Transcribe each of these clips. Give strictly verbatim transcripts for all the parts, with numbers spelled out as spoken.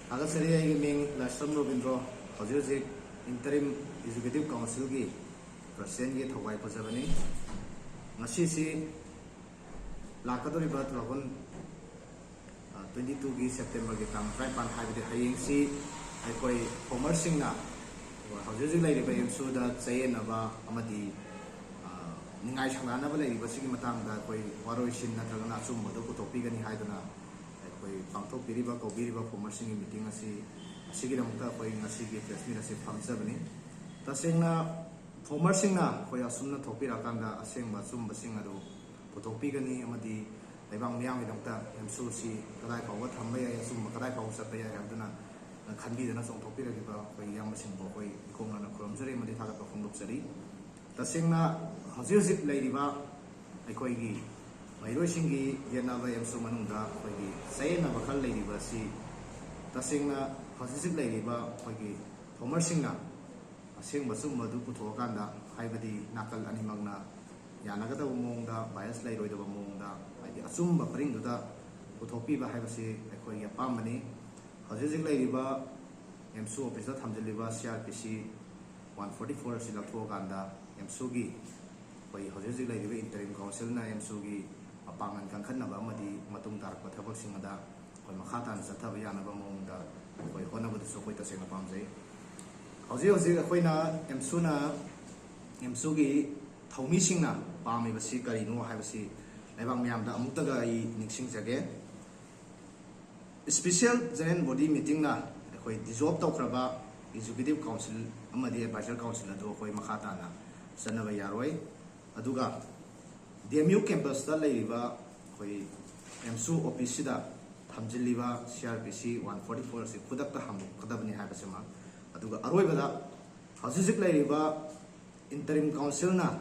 ꯊꯥꯒꯠꯆꯔꯤ꯫ ꯑꯩꯒꯤ ꯃꯤꯡ ꯂꯥꯏꯁ꯭ꯔꯝ ꯔꯣꯕꯤꯟꯗ꯭ꯔꯣ, ꯍꯧꯖꯤꯛ ꯍꯧꯖꯤꯛ Interim Executive Councilꯒꯤ Presidentꯒꯤ ꯊꯧꯒꯥꯏ ꯄꯨꯖꯕꯅꯤ꯫ ꯉꯁꯤꯁꯤ ꯂꯥꯛꯀꯗꯧꯔꯤꯕ two thousand twenty twoꯒꯤ Septemberꯒꯤ ꯇꯥꯡ ꯇꯔꯥꯅꯤꯄꯥꯟ, ꯍꯥꯏꯕꯗꯤ ꯍꯌꯦꯡꯁꯤ ꯑꯩꯈꯣꯏ formerꯁꯤꯡꯅ ꯍꯧꯖꯤꯛ ꯍꯧꯖꯤꯛ ꯂꯩꯔꯤꯕ ꯑꯦꯝꯁꯨꯗ ꯆꯌꯦꯠꯅꯕ ꯑꯃꯗꯤ, ꯑ, ꯅꯤꯡꯉꯥꯏ ꯁꯪꯂꯥꯟꯅꯕ ꯂꯩꯔꯤꯕꯁꯤꯒꯤ ꯃꯇꯥꯡꯗ ꯑꯩꯈꯣꯏ ꯋꯥꯔꯣꯏꯁꯤꯟ ꯅꯠꯇ꯭ꯔꯒꯅ ꯑꯆꯨꯝꯕꯗꯨ ꯄꯨꯊꯣꯛꯄꯤꯒꯅꯤ ꯍꯥꯏꯗꯨꯅ ꯑꯩꯈꯣꯏ ꯄꯥꯡꯊꯣꯛꯄꯤꯔꯤꯕ, ꯀꯧꯕꯤꯔꯤꯕ formerꯁꯤꯡꯒꯤ meeting ꯑꯁꯤ, ꯑꯁꯤꯒꯤꯗꯃꯛꯇ ꯑꯩꯈꯣꯏ ꯉꯁꯤꯒꯤ press meet ꯑꯁꯤ ꯐꯝꯖꯕꯅꯤ꯫ ꯇꯁꯦꯡꯅ formerꯁꯤꯡꯅ ꯑꯩꯈꯣꯏ ꯑꯁꯨꯝꯅ ꯊꯣꯛꯄꯤꯔꯛꯑꯀꯥꯟꯗ ꯑꯁꯦꯡꯕ ꯑꯆꯨꯝꯕꯁꯤꯡ ꯑꯗꯨ ꯄꯨꯊꯣꯛꯄꯤꯒꯅꯤ ꯑꯃꯗꯤ ꯂꯩꯕꯥꯛ ꯃꯤꯌꯥꯝꯒꯤꯗꯃꯛꯇ ꯑꯦꯝꯁꯨꯁꯤ ꯀꯗꯥꯏ ꯐꯥꯎꯕ ꯊꯝꯕ ꯌꯥꯏ, ꯑꯆꯨꯝꯕ ꯀꯗꯥꯏ ꯐꯥꯎꯕ ꯆꯠꯄ ꯌꯥꯏ ꯍꯥꯏꯕꯗꯨꯅ ꯈꯟꯕꯤꯗꯨꯅ ꯆꯣꯡꯊꯣꯛꯄꯤꯔꯛꯂꯤꯕ ꯑꯩꯈꯣꯏ ꯏꯌꯥꯝꯕꯁꯤꯡꯕꯨ ꯑꯩꯈꯣꯏ ꯏꯈꯣꯡ ꯂꯥꯟꯅ ꯈꯨꯔꯨꯝꯖꯔꯤ ꯑꯃꯗꯤ ꯊꯥꯒꯠꯄ ꯐꯣꯡꯗꯣꯛꯆꯔꯤ꯫ ꯇꯁꯦꯡꯅ ꯍꯧꯖꯤꯛ ꯍꯧꯖꯤꯛ ꯂꯩꯔꯤꯕ ꯑꯩꯈꯣꯏꯒꯤ ꯃꯍꯩꯔꯣꯏꯁꯤꯡꯒꯤ ꯌꯦꯠꯅꯕ ꯑꯦꯝꯁꯨ ꯃꯅꯨꯡꯗ ꯑꯩꯈꯣꯏꯒꯤ ꯆꯌꯦꯠꯅꯕ ꯈꯔ ꯂꯩꯔꯤꯕ ꯑꯁꯤ ꯇꯁꯦꯡꯅ ꯍꯧꯖꯤꯛ ꯍꯧꯖꯤꯛ ꯂꯩꯔꯤꯕ ꯑꯩꯈꯣꯏꯒꯤ formerꯁꯤꯡꯅ ꯑꯁꯦꯡꯕ ꯑꯆꯨꯝꯕ ꯑꯗꯨ ꯄꯨꯊꯣꯛꯑꯀꯥꯟꯗ, ꯍꯥꯏꯕꯗꯤ ꯅꯥꯀꯜ ꯑꯅꯤꯃꯛꯅ ꯌꯥꯅꯒꯗꯕ ꯃꯑꯣꯡꯗ, bias ꯂꯩꯔꯣꯏꯗꯕ ꯃꯑꯣꯡꯗ, ꯍꯥꯏꯗꯤ ꯑꯆꯨꯝꯕ ꯄꯔꯤꯡꯗꯨꯗ ꯄꯨꯊꯣꯛꯄꯤꯕ ꯍꯥꯏꯕꯁꯤ ꯑꯩꯈꯣꯏꯒꯤ ꯑꯄꯥꯝꯕꯅꯤ꯫ ꯍꯧꯖꯤꯛ ꯍꯧꯖꯤꯛ ꯂꯩꯔꯤꯕ ꯑꯦꯝꯁꯨ officeꯇ ꯊꯝꯖꯤꯜꯂꯤꯕ C R P C one forty four ꯑꯁꯤ ꯂꯧꯊꯣꯛꯑꯀꯥꯟꯗ ꯑꯦꯝꯁꯨꯒꯤ ꯑꯩꯈꯣꯏ ꯍꯧꯖꯤꯛ ꯍꯧꯖꯤꯛ ꯂꯩꯔꯤꯕ Interim Councilꯅ ꯑꯦꯝꯁꯨꯒꯤ ꯃꯄꯥꯡꯒꯜ ꯀꯟꯈꯠꯅꯕ ꯑꯃꯗꯤ ꯃꯇꯨꯡ ꯇꯥꯔꯛꯄ ꯊꯕꯛꯁꯤꯡ ꯑꯗ ꯑꯩꯈꯣꯏ ꯃꯈꯥ ꯇꯥꯅ ꯆꯠꯊꯕ ꯌꯥꯅꯕ ꯃꯑꯣꯡꯗ ꯑꯩꯈꯣꯏ ꯍꯣꯠꯅꯕꯗꯨꯁꯨ ꯑꯩꯈꯣꯏ ꯇꯁꯦꯡꯅ ꯄꯥꯝꯖꯩ꯫ ꯍꯧꯖꯤꯛ ꯍꯧꯖꯤꯛ ꯑꯩꯈꯣꯏꯅ ꯑꯦꯝꯁꯨꯅ, ꯑꯦꯝꯁꯨꯒꯤ ꯊꯧꯃꯤꯁꯤꯡꯅ ꯄꯥꯝꯃꯤꯕꯁꯤ ꯀꯔꯤꯅꯣ ꯍꯥꯏꯕꯁꯤ ꯂꯩꯕꯥꯛ ꯃꯤꯌꯥꯝꯗ ꯑꯃꯨꯛꯇꯒ ꯑꯩ ꯅꯤꯡꯁꯤꯡꯖꯒꯦ꯫ Special General Body meetingꯅ ꯑꯩꯈꯣꯏ dissolve ꯇꯧꯈ꯭ꯔꯕ Executive Council ꯑꯃꯗꯤ Advisor Council ꯑꯗꯨ ꯑꯩꯈꯣꯏ ꯃꯈꯥ ꯇꯥꯅ ꯆꯠꯅꯕ ꯌꯥꯔꯣꯏ꯫ ꯑꯗꯨꯒ D M U campusꯇ ꯂꯩꯔꯤꯕ ꯑꯩꯈꯣꯏ ꯑꯦꯝꯁꯨ officeꯁꯤꯗ ꯊꯝꯖꯤꯜꯂꯤꯕ C R P C one forty four ꯑꯁꯤ ꯈꯨꯗꯛꯇ ꯍꯟꯗꯣꯛꯀꯗꯕꯅꯤ ꯍꯥꯏꯕꯁꯤꯃ, ꯑꯗꯨꯒ ꯑꯔꯣꯏꯕꯗ ꯍꯧꯖꯤꯛ ꯍꯧꯖꯤꯛ ꯂꯩꯔꯤꯕ Interim Councilꯅ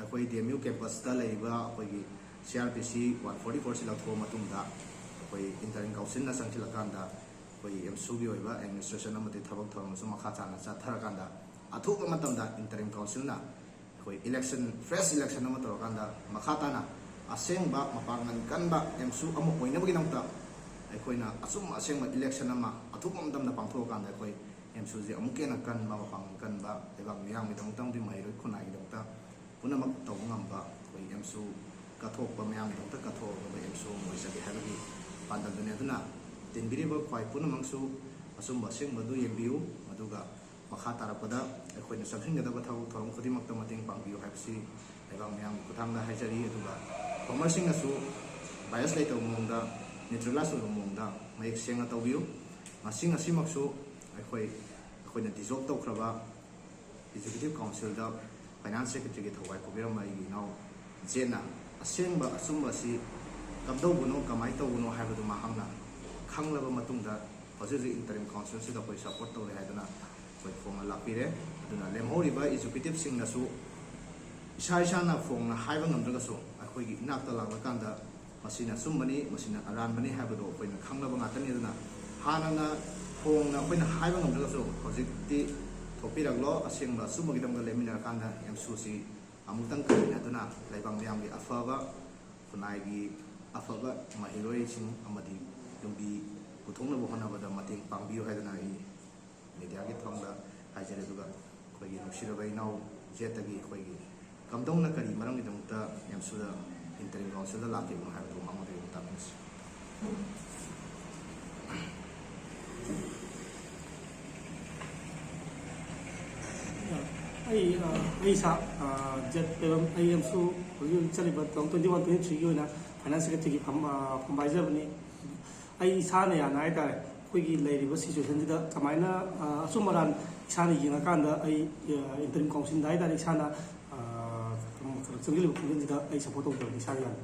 ꯑꯩꯈꯣꯏ D M U campusꯇ ꯂꯩꯔꯤꯕ ꯑꯩꯈꯣꯏꯒꯤ C R P C one forty four ꯑꯁꯤ ꯂꯧꯊꯣꯛꯑ ꯃꯇꯨꯡꯗ ꯑꯩꯈꯣꯏ Interim Councilꯅ ꯆꯪꯁꯤꯜꯂꯀꯥꯟꯗ ꯑꯩꯈꯣꯏ ꯑꯦꯝꯁꯨꯒꯤ ꯑꯣꯏꯕ administration ꯑꯃꯗꯤ ꯊꯕꯛ ꯊꯧꯔꯝꯁꯨ ꯃꯈꯥ ꯇꯥꯅ ꯆꯠꯊꯔꯀꯥꯟꯗ ꯑꯊꯨꯕ ꯃꯇꯝꯗ Interim Councilꯅ ꯑꯩꯈꯣꯏ election, fresh election ꯑꯃ ꯇꯧꯔꯀꯥꯟꯗ ꯃꯈꯥ ꯇꯥꯅ ꯑꯁꯦꯡꯕ ꯃꯄꯥꯡꯒꯜ ꯀꯟꯕ ꯑꯦꯝꯁꯨ ꯑꯃ ꯑꯣꯏꯅꯕꯒꯤꯗꯃꯛꯇ ꯑꯩꯈꯣꯏꯅ ꯑꯆꯨꯝꯕ ꯑꯁꯦꯡꯕ election ꯑꯃ ꯑꯊꯨꯕ ꯃꯇꯝꯗ ꯄꯥꯡꯊꯣꯛꯑꯀꯥꯟꯗ ꯑꯩꯈꯣꯏ ꯑꯦꯝꯁꯨꯁꯤ ꯑꯃꯨꯛꯀ ꯍꯦꯟꯅ ꯀꯟꯕ, ꯃꯄꯥꯡꯒꯜ ꯀꯟꯕ, ꯂꯩꯕꯥꯛ ꯃꯤꯌꯥꯝꯒꯤꯗꯃꯛꯇ ꯑꯃꯗꯤ ꯃꯍꯩꯔꯣꯏ ꯈꯨꯟꯅꯥꯏꯒꯤꯗꯃꯛꯇ ꯄꯨꯝꯅꯃꯛ ꯇꯧꯕ ꯉꯝꯕ, ꯑꯩꯈꯣꯏ ꯑꯦꯝꯁꯨ ꯀꯠꯊꯣꯛꯄ ꯃꯌꯥꯝꯒꯤꯗꯃꯛꯇ ꯀꯠꯊꯣꯛꯑꯒ ꯑꯦꯝꯁꯨ ꯑꯃ ꯑꯣꯏꯖꯒꯦ ꯍꯥꯏꯕꯒꯤ ꯄꯥꯟꯗꯝꯗꯨꯅꯤ꯫ ꯑꯗꯨꯅ ꯇꯤꯟꯕꯤꯔꯤꯕ ꯈ꯭ꯋꯥꯏ ꯄꯨꯝꯅꯃꯛꯁꯨ ꯑꯆꯨꯝꯕ ꯑꯁꯦꯡꯕꯗꯨ ꯌꯦꯡꯕꯤꯌꯨ꯫ ꯑꯗꯨꯒ ꯃꯈꯥ ꯇꯥꯔꯛꯄꯗ ꯑꯩꯈꯣꯏꯅ ꯆꯠꯍꯟꯒꯗꯕ ꯊꯕꯛ ꯊꯧꯔꯝ ꯈꯨꯗꯤꯡꯃꯛꯇ ꯃꯇꯦꯡ ꯄꯥꯡꯕꯤꯌꯨ ꯍꯥꯏꯕꯁꯤ ꯂꯩꯕꯥꯛ ꯃꯤꯌꯥꯝꯒꯤ ꯈꯨꯠꯊꯥꯡꯗ ꯍꯥꯏꯖꯔꯤ꯫ ꯑꯗꯨꯒ ꯐꯣꯔꯃꯔꯁꯤꯡꯅꯁꯨ ꯕꯥꯏꯁ ꯂꯩꯇꯕ ꯃꯑꯣꯡꯗ, ꯅ꯭ꯌꯨꯇ꯭ꯔꯦꯂꯥꯏꯁ ꯑꯣꯏꯕ ꯃꯑꯣꯡꯗ ꯃꯌꯦꯛ ꯁꯦꯡꯅ ꯇꯧꯕꯤꯌꯨ꯫ ꯉꯁꯤ ꯉꯁꯤꯃꯛꯁꯨ ꯑꯩꯈꯣꯏ, ꯑꯩꯈꯣꯏꯅ ꯗꯤꯖꯣꯜꯕ ꯇꯧꯈ꯭ꯔꯕ ꯑꯦꯛꯖꯤꯀ꯭ꯌꯨꯇꯤꯚ ꯀꯥꯎꯟꯁꯤꯜꯗ ꯐꯥꯏꯅꯥꯟꯁ ꯁꯦꯀ꯭ꯔꯦꯇꯔꯤꯒꯤ ꯊꯧꯋꯥꯏ ꯄꯨꯕꯤꯔꯝꯕ ꯑꯩꯒꯤ ꯏꯅꯥꯎ ꯖꯦꯠꯅ ꯑꯁꯦꯡꯕ ꯑꯆꯨꯝꯕ ꯑꯁꯤ ꯀꯝꯗꯧꯕꯅꯣ, ꯀꯃꯥꯏꯅ ꯇꯧꯕꯅꯣ ꯍꯥꯏꯕꯗꯨ ꯃꯍꯥꯛꯅ ꯈꯪꯂꯕ ꯃꯇꯨꯡꯗ ꯍꯧꯖꯤꯛ ꯍꯧꯖꯤꯛ ꯏꯟꯇꯔꯤꯝ ꯀꯥꯎꯟꯁꯤꯜꯁꯤꯗ ꯑꯩꯈꯣꯏ ꯁꯄꯣꯔꯠ ꯇꯧꯔꯦ ꯍꯥꯏꯗꯨꯅ ꯑꯩꯈꯣꯏ ꯐꯣꯡꯅ ꯂꯥꯛꯄꯤꯔꯦ꯫ ꯑꯗꯨꯅ ꯂꯦꯝꯍꯧꯔꯤꯕ ꯑꯦꯛꯖꯤꯀ꯭ꯌꯨꯇꯤꯚꯁꯤꯡꯅꯁꯨ ꯏꯁꯥ ꯏꯁꯥꯅ ꯐꯣꯡꯅ ꯍꯥꯏꯕ ꯉꯝꯗ꯭ꯔꯒꯁꯨ ꯑꯩꯈꯣꯏꯒꯤ ꯏꯅꯥꯛꯇ ꯂꯥꯛꯂꯀꯥꯟꯗ ꯃꯁꯤꯅ ꯑꯆꯨꯝꯕꯅꯤ, ꯃꯁꯤꯅ ꯑꯔꯥꯟꯕꯅꯤ ꯍꯥꯏꯕꯗꯨ ꯑꯩꯈꯣꯏꯅ ꯈꯪꯅꯕ ꯉꯥꯛꯇꯅꯤ꯫ ꯑꯗꯨꯅ ꯍꯥꯟꯅꯅ ꯐꯣꯡꯅ ꯑꯩꯈꯣꯏꯅ ꯍꯥꯏꯕ ꯉꯝꯗ꯭ꯔꯒꯁꯨ ꯍꯧꯖꯤꯛꯇꯤ ꯊꯣꯛꯄꯤꯔꯛꯂꯣ, ꯑꯁꯦꯡꯕ ꯑꯆꯨꯝꯕꯒꯤꯗꯃꯛꯇ ꯂꯦꯞꯃꯤꯟꯅꯔꯀꯥꯟꯗ ꯑꯦꯝꯁꯨꯁꯤ ꯑꯃꯨꯛꯇꯪ ꯀꯟꯃꯤꯟꯅꯗꯨꯅ ꯂꯩꯕꯥꯛ ꯃꯤꯌꯥꯝꯒꯤ ꯑꯐꯕ, ꯈꯨꯟꯅꯥꯏꯒꯤ ꯑꯐꯕ ꯃꯍꯩꯔꯣꯏꯁꯤꯡ ꯑꯃꯗꯤ ꯌꯨꯝꯕꯤ ꯄꯨꯊꯣꯛꯅꯕ ꯍꯣꯠꯅꯕꯗ ꯃꯇꯦꯡ ꯄꯥꯡꯕꯤꯌꯨ ꯍꯥꯏꯗꯨꯅ ꯑꯩ ꯃꯦꯗꯤꯌꯥꯒꯤ ꯊꯣꯡꯗ ꯍꯥꯏꯖꯔꯤ꯫ ꯑꯗꯨꯒ ꯑꯩꯈꯣꯏꯒꯤ ꯅꯨꯡꯁꯤꯔꯕ ꯏꯅꯥꯎ ꯖꯦꯠꯇꯒꯤ ꯑꯩꯈꯣꯏꯒꯤ ꯀꯝꯗꯧꯅ ꯀꯔꯤ ꯃꯔꯝꯒꯤꯗꯃꯛꯇ ꯑꯦꯝꯁꯨꯗ ꯏꯟꯇꯔꯤꯝ ꯀꯥꯎꯟꯁꯤꯜꯗ ꯂꯥꯛꯈꯤꯕꯅꯣ ꯍꯥꯏꯕꯗꯨ ꯃꯉꯣꯟꯗꯒꯤ ꯑꯃꯨꯛ ꯇꯥꯛꯄꯤꯔꯁꯤ꯫ ꯑꯩ ꯑ, ꯑꯩ ꯏꯁꯥ ꯑ, ꯖꯦꯠ ꯄꯦꯕꯝ, ꯑꯩ ꯑꯦꯝꯁꯨ ꯍꯧꯖꯤꯛ ꯍꯧꯖꯤꯛ ꯆꯠꯂꯤꯕ two thousand twenty one twenty ꯊ꯭ꯔꯤꯒꯤ ꯑꯣꯏꯅ ꯐꯥꯏꯅꯥꯟꯁ ꯁꯦꯀ꯭ꯔꯦꯇꯔꯤꯒꯤ ꯐꯝ ꯑ, ꯐꯝ ꯄꯥꯏꯖꯕꯅꯤ꯫ ꯑꯩ ꯏꯁꯥꯅ ꯌꯥꯅ ꯍꯥꯏꯇꯥꯔꯦ, ꯑꯩꯈꯣꯏꯒꯤ ꯂꯩꯔꯤꯕ ꯁꯤꯆꯨꯋꯦꯁꯟꯁꯤꯗ ꯀꯃꯥꯏꯅ ꯑ, ꯑꯆꯨꯝ ꯑꯔꯥꯟ ꯏꯁꯥꯅ ꯌꯦꯡꯉꯀꯥꯟꯗ ꯑꯩ ꯏꯟꯇꯔꯤꯝ ꯀꯥꯎꯟꯁꯤꯜꯗ ꯍꯥꯏꯇꯥꯔꯦ, ꯏꯁꯥꯅ ꯑ, ꯀꯩꯅꯣ ꯆꯪꯁꯤꯜꯂꯤꯕ ꯈꯣꯡꯖꯪꯁꯤꯗ ꯑꯩ ꯁꯄꯣꯔꯠ ꯇꯧꯖꯕꯅꯤ ꯏꯁꯥꯅ ꯌꯥꯅ꯫